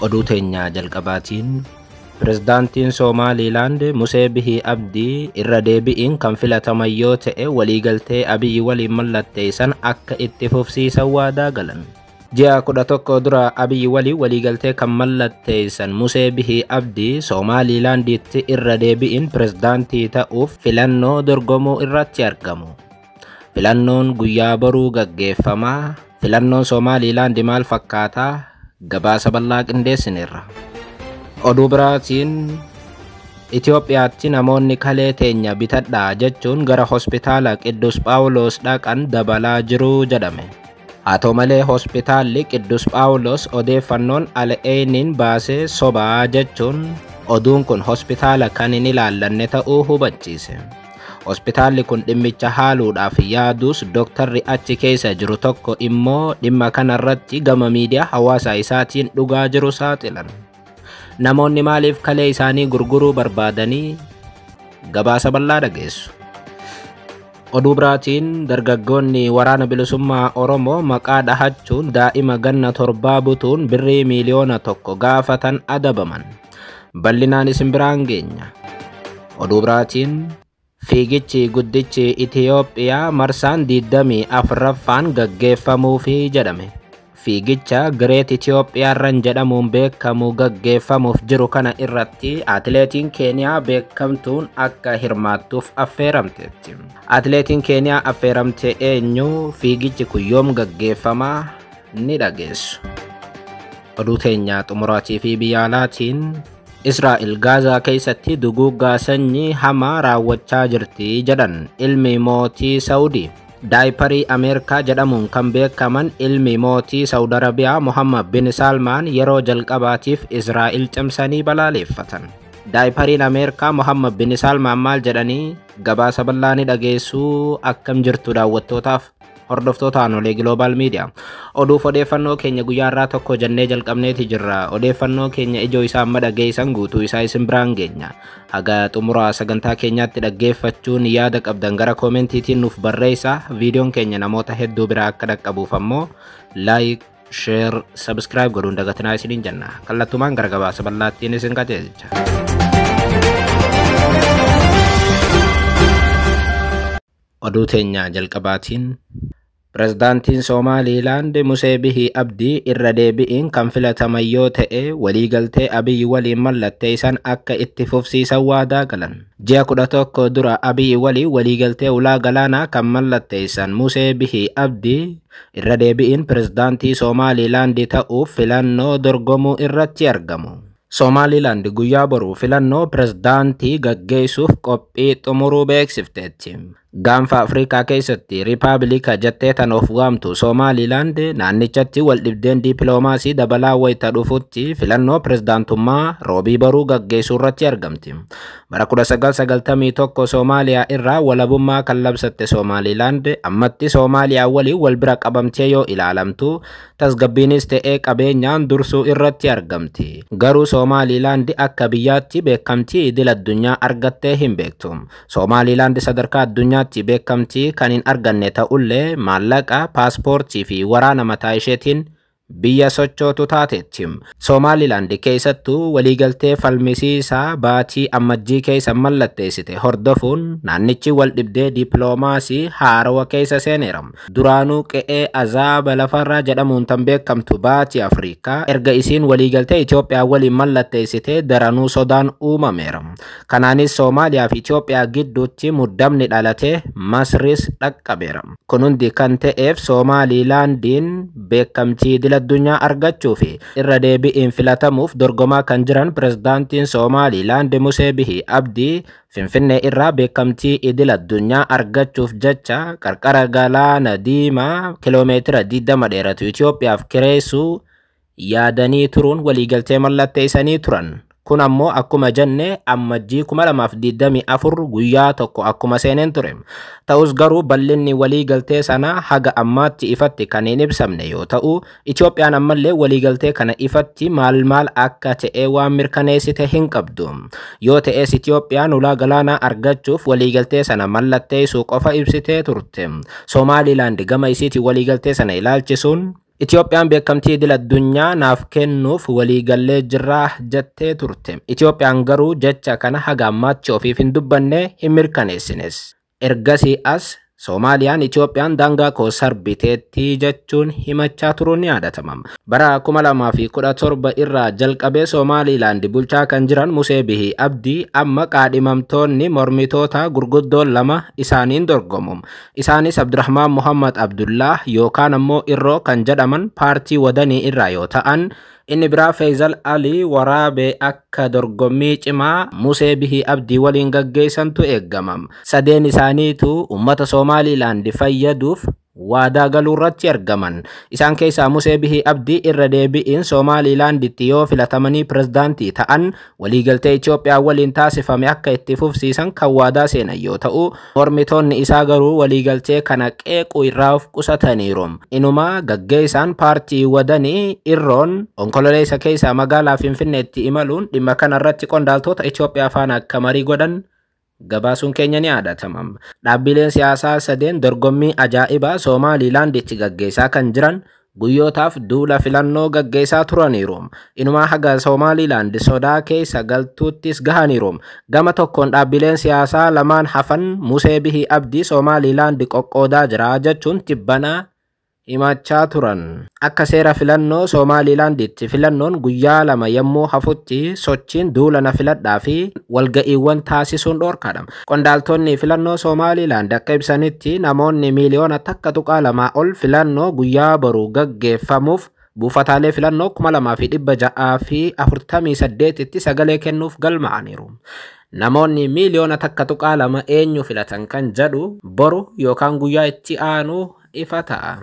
Oduu teenyaa jalqabaatiin Pirezidaantiin Somaaliilaand Musee Bihii Abdii irra deebi'iin kan filataman yoo ta'e waliigaltee Abiyyi waliin mallatteessan akka itti fufsiisan waadaa galan. Ji'a 11 dura Abiyyi waliin waliigaltee kan mallatteessan Musee Bihii Abdii Somaaliilaanditti irra deebi'iin pirezidaantii ta'uuf filannoo dorgomuu irratti argamu. Filannoon guyyaa boruu gaggeeffamaa. Filannoon Somaaliilaand maal fakkaataa? Gabaasa bal'aa qindeessineerra. Oduu biraatiin Itoophiyaatti namoonni kalee teenya bitadhaa jechuun gara hospitaala Qiddus Phaawulos dhaqan dabalaa jiru jedhame. Haa ta'u malee hospitaalli Qiddus Phaawulos odeeffannoon al'eeniin baasee sobaa jechuun oduun kun hospitaala kan hin ilaallanne ta'uu hubachiise. Hospitaalli kun dhimmicha haaluudhaaf yaadus dooktarri achi keessa jiru tokko immoo dhimma kanarratti gama miidiyaa hawaasaa isaatiin dhugaa jiru saaxilan. Namoonni maaliif kalee isaanii gurguruu barbaadanii? Gabaasa bal'aa dhageessu. Oduu biraatiin dargaggoonni waraana bilisummaa Oromoo maqaa dhahachuun daa'ima ganna 7 butuun birrii 1 miiliyoona gaafatan adabaman. Bal'inaan isin biraan geenya. Oduu biraatiin fiigichi guddichi Itiyoophiyaa marsaan 24ffaan gaggeeffamuufi jedhame. Fiigicha Great Itoophiyaa Run jedhamuun beekamu gaggeeffamuuf jiru kana irratti atileetiin Keeniyaa beekamtuun akka hirmaattuuf affeeramteetti. Atileetiin Keeniyaa affeeramte eenyu? Fiigichi kun yoom gaggeeffamaa? Ni dhageessu. Oduu teenyaa xumuraatii fi biyya alaatiin Israa'el Gaazaa keessatti duguuggaa sanyii hamaa raawwachaa jirti jedhan ilmi mootii Saawudii. Daayiparii Ameerikaa jedhamuun kan beekaman ilmi mootii Saawud Arabiyaa Muhammad bin Salmaan yeroo jalqabaatiif Israa'el cimsanii balaaleffatan. Daayipariin Ameerikaa Muhammad bin Salmaan maal jedhanii? Gabaasa bal'aa ni dhageessuu. Akkam jirtu daawwattootaaf hordoftoota Aanolee Global Media? Oduuf odeeffannoo keenya guyyaa irraa tokko jennee jalqabneeti jirra. Odeeffannoo keenya ijoo isaa amma dhageessan guutuu isaa isin biraan geenya. Haga xumuraa sagantaa keenyaatti dhaggeeffachuun yaada qabdan gara koomentiitiin nuuf barreessa. Viidiyoon keenya namoota hedduu biraa akka dhaqqabuuf ammoo like, share, subscribe godhuun dagatinaa isiniin jenna. Kallattumaan gara gabaasa bal'aattiin isin qajeelcha. Oduu teenya jalqabaatiin Pirezidaantiin Somaaliilaand Musee Bihii Abdii irra deebi'iin kan filataman yoo ta'e waliigaltee Abiyyi waliin mallatteessan akka itti fufsiisan waadaa galan. Ji'a 11 dura Abiyyi waliin waliigaltee ulaa galaanaa kan mallatteessan Musee Bihii Abdii irra deebi'iin pirezidaantii Somaaliilaand ta'uuf filannoo dorgomuu irratti argamu. Somaaliilaand guyyaa boruu filannoo pirezidaantii gaggeessuuf qophii xumuruu beeksifteetti. Gaanfa Afrikaa keessatti Riippaabilika jettee tan of waamtu Somaaliilaand naannichatti waldhibdeen dippiloomaasii dabalaa wayita dhufutti filannoo pirezidaantummaa roobii boruu gaggeessuu irratti argamti. Bara 1991 Soomaaliyaa irraa walabummaa kan labsatte Somaaliilaand ammatti Soomaaliyaa waliin wal bira qabamtee yoo ilaalamtu tasgabbiinis ta'ee qabeenyaan dursuu irratti argamti. Garuu Somaaliilaand akka biyyaatti beekamtii idil addunyaa argattee hin beektu. Somaaliilaand sadarkaa addunyaatti beekamtii kan hin arganne ta'ullee maallaqa, paaspoortii fi waraana mataa isheetiin biyya sochootu taateetti. Somaaliilaand keessattuu waliigaltee falmisiisaa baatii ammajjii keessa mallatteessite hordofuun naannichi wal dhibdee dippiloomaasii haarawa keessa seeneera. Duraanuu qe'ee azaaba lafarraa jedhamuun tan beekamtu baatii Afrikaa erga isiin waliigaltee Itoophiyaa waliin mallatteessite daranuu sodaan uumameera. Kanaanis Soomaaliyaa fi Itoophiyaa gidduutti muddamni dhalate Masris dhaqqabeera. Kun hundi kan ta'eef Somaaliilaandiin beekamtii idil addunyaa argachuu fi irra deebi'iin filatamuuf dorgomaa kan jiran pirezidaantiin Somaaliilaand Musee Bihii Abdii Finfinnee irraa beekamtii idil addunyaa argachuuf jecha qarqara galaana diimaa kiloomeetira 20 dheeratu Itoophiyaaf kireessuu yaadanii turuun waliigaltee mallatteessanii turan. Kun ammoo akkuma jenne ammajjii 2024 guyyaa tokko akkuma seeneen ture. Ta'us garuu bal'inni waliigaltee sanaa haga ammaatti ifatti kan hin ibsamne yoo ta'u, Itoophiyaan ammallee waliigaltee kana ifatti maal maal akka ta'e waan mirkaneessite hin qabdu. Yoo ta'es Itoophiyaan ulaa galaanaa argachuuf waliigaltee sana mallatteessuu qofa ibsitee turte. Somaalilaand gama isiitiin waliigaltee sana ilaalchisuun Itoophiyaan beekamtii idil addunyaa naaf kennuuf waliigallee jirraa jettee turte. Itoophiyaan garuu jecha kana haga ammaatti ofiif hin dubbanne, hin mirkaneessines. Ergasii as Soomaaliyaan Itoophiyaan daangaa koo sarbiteetti jechuun himachaa turuun ni yaadatama. Bara 2017 irraa jalqabee Somaaliilaand bulchaa kan jiran Musee Bihii Abdii amma qaadhimamtoonni mormitoota gurguddoon lama isaaniin dorgomu. Isaanis Abdurrahmaan Muhammad Abdullah yookaan ammoo Irroo kan jedhaman paartii Wadanii irraa yoo ta'an, inni biraa Feezal Alii Waraabee akka dorgommii cimaa Musee Bihii Abdii waliin gaggeessantu eegama. Sadeen isaaniitu uummata Somaaliilaand fayyaduuf waadaa galuu irratti argaman. Isaan keessaa Musee Bihii Abdii irra deebi'iin Somaaliilaanditti yoo filatamanii pirezidaantii ta'an waliigaltee Itoophiyaa waliin taasifame akka itti fufsiisan kan waadaa seenan yoo ta'u, mormitoonni isaa garuu waliigaltee kana qeequu irraa of qusataniiru. Inumaa gaggeessaan paartii Wadanii Irroon Onkololeessa keessaa magaalaa Finfinneetti imaluun dhimma kana irratti qondaaltota Itoophiyaa faana akka marii godhan gabaasuun keenya ni yaadatama. Dhaabbileen siyaasaa sadeen dorgommii ajaa'ibaa Somaaliilaanditti gaggeessaa kan jiran guyyootaaf duula filannoo gaggeessaa turaniiru. Inumaa haga Somaaliilaand sodaa keessa galtuuttis gahaniiru. Gama tokkoon dhaabbileen siyaasaa lamaan hafan Musee Bihii Abdii Somaaliilaand qoqqoodaa jira jechuun tibbana himachaa turan. Akka seera filannoo Somaaliilaanditti filannoon guyyaa 2 yommuu hafutti sochiin duula na filadhaa fi walga'iiwwan taasisuun dhorkaadha. Qondaaltonni filannoo Somaaliilaand akka ibsanitti namoonni miiliyoona 1.2 ol filannoo guyyaa boru gaggeeffamuuf buufataalee filannoo 2648tti sagalee kennuuf galmaa'aniiru. Namoonni miiliyoona 1.2 eenyu filatan kan jedhu boru yookaan guyyaa itti aanu ifa ta'a.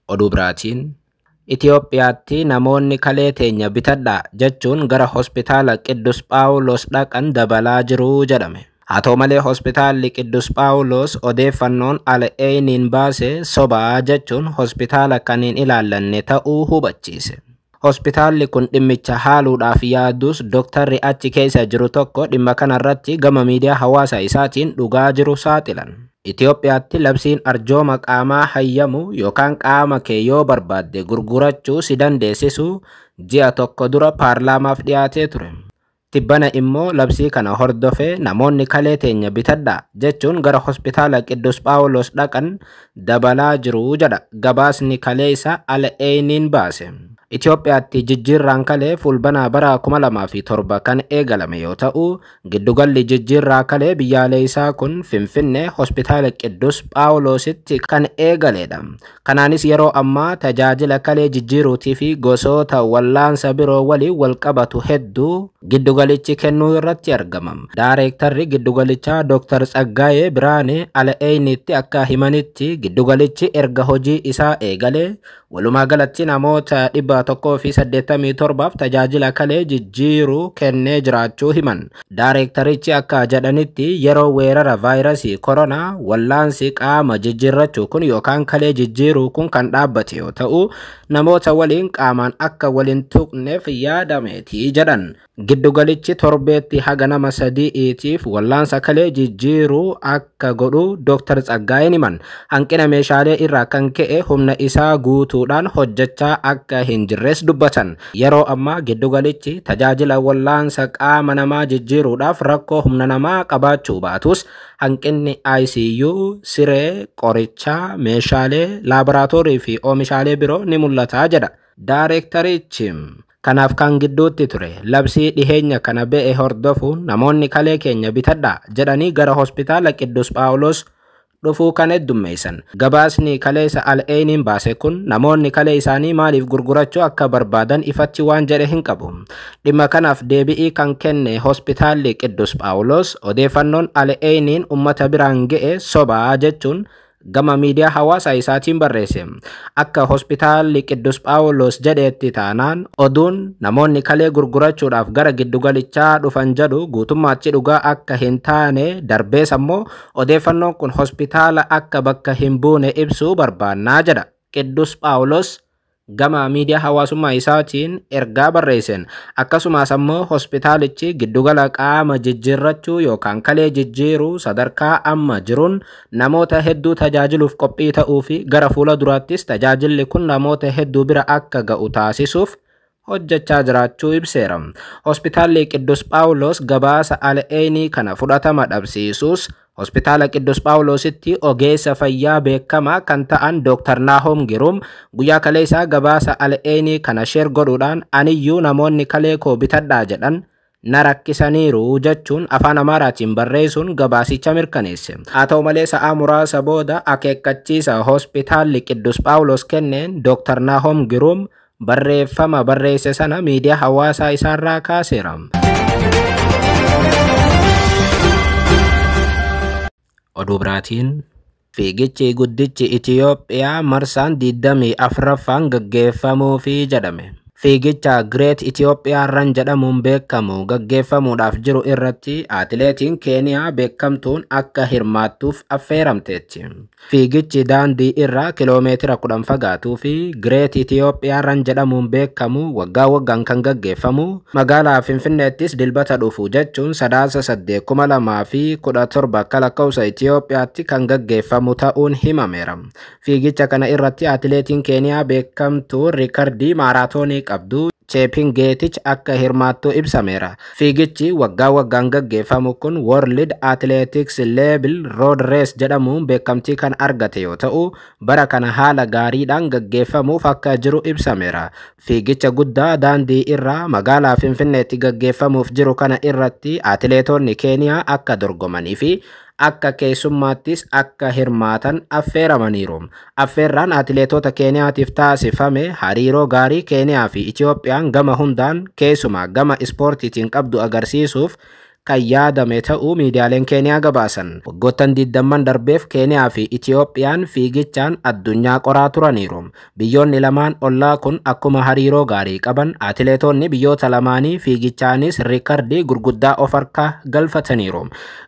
Oduu biraatiin Itoophiyaatti namoonni kalee teenya bitadhaa jechuun gara hospitaala Qiddus Phaawulos dhaqan dabalaa jiru jedhame. Haa ta'u malee hospitaalli Qiddus Phaawulos odeeffannoon Al-Eeniin baase sobaa jechuun hospitaala kan hin ilaallanne ta'uu hubachiise. Hospitaalli kun dhimmicha haaluudhaaf yaadus dooktarri achi keessa jiru tokko dhimma kanarratti gama miidiyaa hawaasaa isaatiin dhugaa jiru saaxilan. Itoophiyaatti labsiin arjooma qaamaa hayyamu yookaan qaama kee yoo barbaadde gurgurachuu si dandeessisu ji'a tokko dura paarlaamaaf dhiyaatee ture. Tibbana immoo labsii kana hordofee namoonni kalee teenya bitadhaa jechuun gara hospitaala Qiddus Phaawulos dhaqan dabalaa jiru jedha gabaasni kalee isa Al-Eeniin baase. Itoophiyaatti jijjiirraan kalee fulbanaa bara 2007 kan eegalame yoo ta'u, giddugalli jijjiirraa kalee biyyaalessaa kun Finfinnee hospitaala Qiddus Phaawulositti kan eegaledha. Kanaanis yeroo ammaa tajaajila kalee jijjiiruutii fi gosoota wallaansa biroo waliin walqabatu hedduu giddugalichi kennuu irratti argama. Daareektarri giddugalichaa Dr. Tsaggaayee Biraanee Al-Eenitti akka himanitti giddugalichi erga hojii isaa eegalee walumaa galatti namoota 187 tajaajila kalee jijjiiruu kennee jiraachuu himan. Daareektarichi akka jedhanitti yeroo weerara vaayirasii koronaa wallaansi qaama jijjiirrachuu kun yookaan kalee jijjiiruu kun kan dhaabbate yoo ta'u, namoota waliin qaamaan akka waliin tuqneef yaadameeti jedhan. Giddugalichi torbeetti haga nama 3tiif wallaansa kalee jijjiiruu akka godhu Dr. Tsaggaayeen himan. Hanqina meeshaalee irraa kan ka'e humna isaa guutuudhaan hojjechaa akka hin jirres dubbatan. Yeroo ammaa giddugalichi tajaajila wallaansa qaama namaa jijjiiruudhaaf rakkoo humna namaa qabaachuu baatus hanqinni ICU, siree, qorichaa, meeshaalee, laaboraatoorii fi oomishaalee biroo ni mul'ata jedha. Daareektarichi kanaaf kan gidduutti ture labsii dhiheenya kana ba'e hordofuun namoonni kalee keenya bitadhaa jedhanii gara hospitaala Qiddus Phaawulos dhufuu kan heddummeessan. Gabaasni kaleessa Al-Eeniin baase kun namoonni kalee isaanii maaliif gurgurachuu akka barbaadan ifatti waan jedhe hin qabu. Dhimma kanaaf deebi'ii kan kenne hospitaalli Qiddus Phaawulos odeeffannoon Al-Eeniin uummata biraan ga'e sobaa jechuun gama miidiyaa hawaasaa isaatiin barreesse. Akka hospitaalli Qiddus Phaawulos jedhetti taanaan oduun namoonni kalee gurgurachuudhaaf gara giddugalichaa dhufan jedhu guutummaatti dhugaa akka hin taane darbees ammoo odeeffannoon kun hospitaala akka bakka hin buune ibsuu barbaannaa jedha. Qiddus Phaawulos Gama miidiyaa hawaasummaa isaatiin ergaa barreesseen akkasumas ammoo hospitaalichi giddugala qaama jijjiirrachuu yookaan kalee jijjiiruu sadarkaa amma jiruun namoota hedduu tajaajiluuf qophii ta'uu fi gara fuula duraattis tajaajilli kun namoota hedduu bira akka ga'u taasisuuf hojjechaa jiraachuu ibseera. Hospitaalli Qiddus Phaawulos gabaasa Al-Eenii kana fudhatama dhabsiisuus Hospitaala Qiddus Phaawulositti ogeessa fayyaa beekamaa kan ta'an Dr. Naahom Girum guyyaa kaleessaa gabaasa Al-Eenii kana share godhuudhaan aniyyuu namoonni kalee koo bitadhaa jedhan na rakkisaniiru jechuun afaan Amaaraatiin barreessuun gabaasicha mirkaneesse. Haa ta'u malee sa'aa muraasa booda akeekkachiisa hospitaalli Qiddus Phaawulos kenneen Dr. Naahom Girum barreeffama barreesse sana miidiyaa hawaasaa isaarraa kaaseera. Oduu biraatiin fiigichi guddichi Itiyoophiyaa marsaan 24ffaan gaggeeffamuufi jedhame. Fiigicha Great Itoophiyaa Run jedhamuun beekamu gaggeeffamuudhaaf jiru irratti atileetiin Keeniyaa beekamtuun akka hirmaattuuf affeeramteetti. Fiigichi daandii irraa kiloomeetira 10 fagaatuu fi Great Itoophiyaa Run jedhamuun beekamu waggaa waggaan kan gaggeeffamu magaalaa Finfinneettis dilbata dhufu jechuun Sadaasa 8, 2017 akka lakkoofsa Itiyoophiyaatti kan gaggeeffamu ta'uun himameera. Fiigicha kana irratti atileetiin Keeniyaa beekamtuun riikardii maaraatoonii qabdu Cheepingeetich akka hirmaattu ibsameera. Fiigichi waggaa waggaan gaggeeffamu kun World Athletics Label Road Race jedhamuun beekamtii kan argate yoo ta'u, bara kana haala gaariidhaan gaggeeffamuuf akka jiru ibsameera. Fiigicha guddaa daandii irraa magaalaa Finfinneetti gaggeeffamuuf jiru kana irratti atileetonni Keeniyaa akka dorgomanii fi akka keessummaattis akka hirmaatan affeeramaniiru. Affeerraan atileetota Keeniyaatiif taasifame hariiroo gaarii Keeniyaa fi Itiyoophiyaan gama hundaan keessumaa gama ispoortiitiin qabdu agarsiisuuf kan yaadame ta'uu miidiyaaleen Keeniyaa gabaasan. Waggoottan 20 darbeef Keeniyaa fi Itiyoophiyaan fiigichaan addunyaa qoraa turaniiru. Biyyoonni lamaan ollaa kun akkuma hariiroo gaarii qaban atileetonni biyyoota lamaanii fiigichaanis riikardii gurguddaa of harkaa galfataniiru.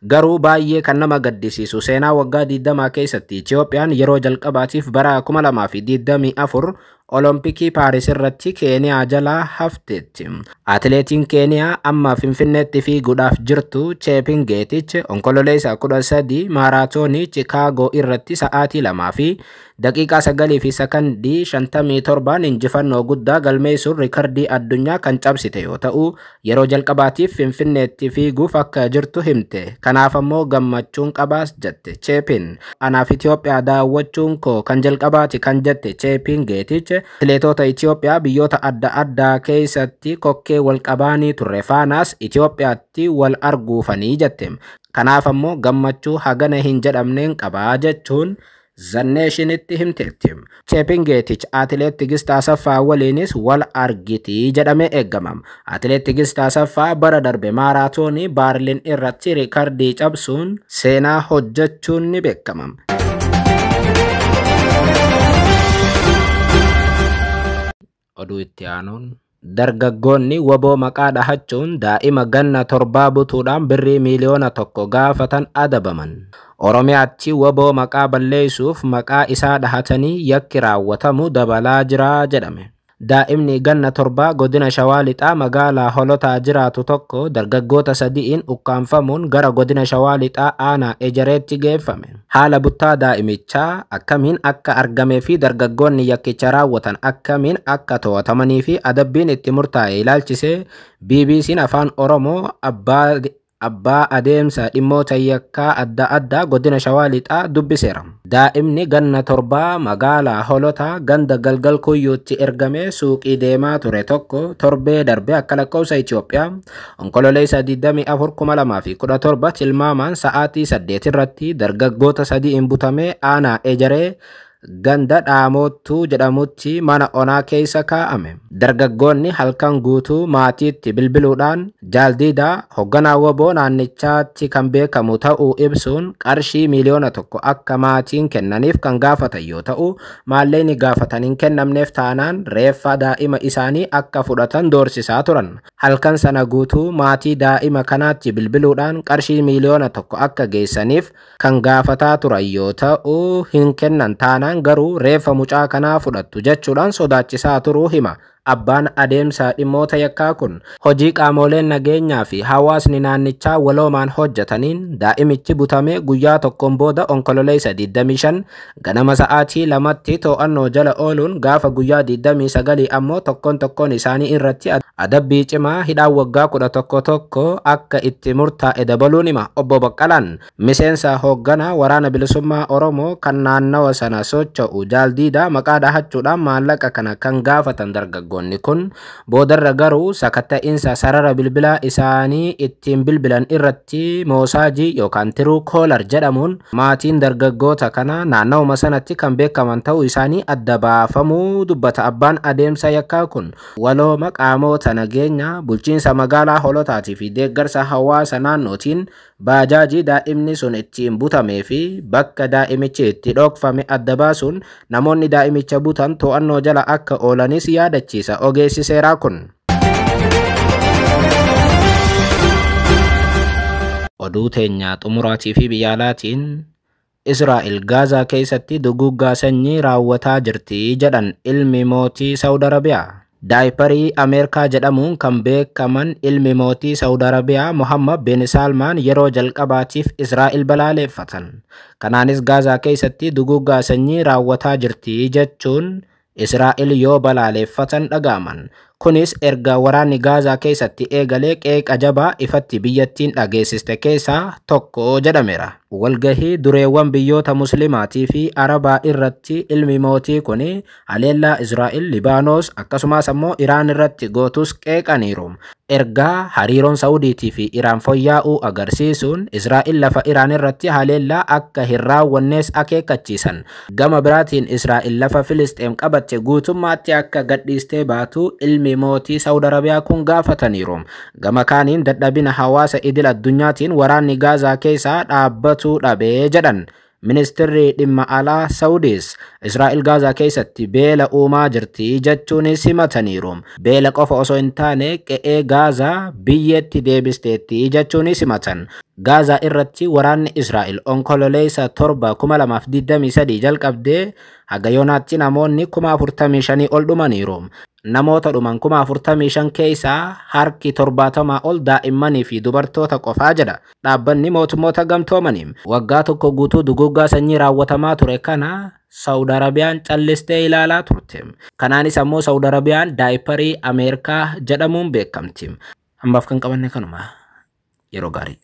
Garuu baay'ee kan nama gaddisiisu seenaa waggaa 20 keessatti Itiyoophiyaan yeroo jalqabaatiif bara 2024 Olompikii Paaris irratti Keeniyaa jalaa hafteetti. Atileetiin Keeniyaa amma Finfinneetti fiiguudhaaf jirtu Cheepingeetich Onkololeessa 13 maaraatoonii Chikaagoo irratti sa'aatii 2 fi daqiiqaa 9 fi sakandii 57 injifannoo guddaa galmeessuun riikardii addunyaa kan cabsite yoo ta'u, yeroo jalqabaatiif Finfinneetti fiiguuf akka jirtu himte. Kanaaf ammoo gammachuun qabaas jette Cheepin. Anaaf Itiyoophiyaa daawwachuun koo kan jalqabaati kan jette Cheepingeetich atileetota Itiyoophiyaa biyyoota adda addaa keessatti kokkee wal qabaanii turre faanaas Itiyoophiyaatti wal arguufanii jette. Kanaaf ammoo gammachuu hagana hin jedhamneen qabaa jechuun Zanneeshinitti himteetti. Cheepingeetich atileet Tigist Asaffaa waliinis wal argitii jedhamee eegama. Atileet Tigist Asaffaa bara darbe maaraatoonii Baarlin irratti riikardii cabsuun seenaa hojjechuun ni beekama. Oduu itti aanuun dargaggoonni waboo maqaa dhahachuun daa'ima ganna 7 butuudhaan birrii 1 miiliyoona gaafatan adabaman. Oromiyaatti waboo maqaa balleessuuf maqaa isaa dhahatanii yakki raawwatamu dabalaa jira jedhame. Daa'imni ganna 7 godina Shawaa Lixaa magaalaa Holotaa jiraatu tokko dargaggoota 3 ukkaanfamuun gara godina Shawaa Lixaa aanaa Ejereetti geeffame. Haala buttaa daa'imichaa akkamiin akka argamee fi dargaggoonni yakkicha raawwatan akkamiin akka to'atamanii fi adabbiin itti murtaa'e ilaalchisee BBC'n Afaan Oromoo abbaa adeemsa dhimmoota yakkaa adda addaa godina Shawaa Lixaa dubbiseera. Daa'imni ganna 7 magaalaa Holotaa ganda Galgal Kuyyuutti ergamee suuqii deemaa ture tokko torbee darbe akka lakkoofsa Itiyoophiyaa Onkololeessa 24, 2017 tilmaamaan sa'aatii 8 irratti dargaggoota 3 butamee aanaa Ejeree ganda Dhaamottuu jedhamutti mana onaa keessa kaa'ame. Dargaggoonni halkan guutuu maatiitti bilbiluudhaan Jaaldiidaa hoogganaa waboo naannichaatti kan beekamu ta'uu ibsuun qarshii 1 miiliyoona akka maatiin kennaniif kan gaafatan yoo ta'u, maallaqni gaafatan hin kennamneef taanaan reeffa daa'ima isaanii akka fudhatan doorsisaa turan. Halkan sana guutuu maatii daa'ima kanaatti bilbiluudhaan qarshii 1 miiliyoona akka geessaniif kan gaafataa turan yoo ta'u, hin kennan taanaan taanaan garuu reeffa mucaa kanaa fudhattu jechuudhaan sodaachisaa turuu hima. Abbaan adeemsa dhimmoota yakkaa kun hojii qaamoleen nageenyaa fi hawaasni naannichaa waloomaan hojjetaniin daa'imichi butamee guyyaa tokkoon booda Onkololeessa 25 ganama sa'aatii 2tti to'annoo jala ooluun gaafa guyyaa 29 ammoo tokkoon tokkoon isaanii irratti adabbii cimaa hidhaan waggaa 11 akka itti murtaa'e dabaluun hima. Obbo Baqqalaan miseensa hoogganaa waraana bilisummaa Oromoo kan naannawa sana socho'u Jaaldiidaa maqaa dhahachuudhaan maallaqa kana kan gaafatan dargaggoonni kun boodarra garuu sakatta'iinsa sarara bilbilaa isaanii ittiin bilbilan irratti moosaajii yookaan tiruu koolar jedhamuun maatiin dargaggoota kana naannawuma sanatti kan beekaman ta'uu isaanii adda baafamuu dubbata. Abbaan adeemsa yakkaa kun walooma qaamota nageenya bulchiinsa magaalaa Holotaatii fi deeggarsa hawaasa naannootiin baajaajii daa'imni sun ittiin butamee fi bakka daa'imichi itti dhokfame adda baasuun namoonni daa'imicha butan to'annoo jala akka oolanis yaadachiisa ogeessi seeraa kun. Oduu teenya xumuraatii fi biyya alaatiin Israa'el Gaazaa keessatti duguuggaa sanyii raawwataa jirti jedhan ilmi mootii Saawud Arabiyaa. Daayiparii Ameerikaa jedhamuun kan beekaman ilmi mootii Saawud Arabiyaa Muhammad bin Salmaan yeroo jalqabaatiif Israa'el balaaleeffatan. Kanaanis Gaazaa keessatti duguuggaa sanyii raawwataa jirti jechuun Israa'el yoo balaaleeffatan dhaga'aman. Kunis erga waraanni Gaazaa keessatti eegalee qeeqa jabaa ifatti biyyattiin dhageessiste keessaa tokko jedhameera. Walgahii dureewwan biyyoota Muslimaatii fi Arabaa irratti ilmi mootii kun haleellaa Israa'el, Libaanos akkasumas ammoo Iraan irratti gootus qeeqaniiru. Ergaa hariiroon Saawudiitii fi Iraan fooyya'uu agarsiisuun Israa'el lafa Iraan irratti haleellaa akka hin raawwannes akeekkachiisan. Gama biraatiin Israa'el lafa Filisxeem qabatte guutummaatti akka gadhiistee baatu ilmi mootii Saawud Arabiyaa kun gaafataniiru. Gama kaaniin dadhabina hawaasa idil addunyaatiin waraanni Gaazaa keessaa dhaabbatu dhabee jedhan. Ministeerri dhimma alaa Saawudiis Israa'el Gaazaa keessatti beela uumaa jirti jechuunis himataniiru. Beela qofa osoo hin taane qe'ee Gaazaa biyyeetti deebisteetti jechuunis himatan. Gaazaa irratti waraanni Israa'el Onkololeessa 7 2023 jalqabdee haga yoonaatti namoonni 45,000 ol dhumaniiru. Namoota dhuman 45,000 keessaa harki 70 ol daa'immanii fi dubartoota qofaa jedha dhaabbanni mootummoota gamtoomanii. Waggaa tokko guutuu duguuggaa sanyii raawwatamaa ture kana Saawud Arabiyaan callistee ilaalaa turte. Kanaanis ammoo Saawud Arabiyaan daayiparii Ameerikaa jedhamuun beekamti. Hambaaf kan qabanne kanuma. Yeroo gaarii.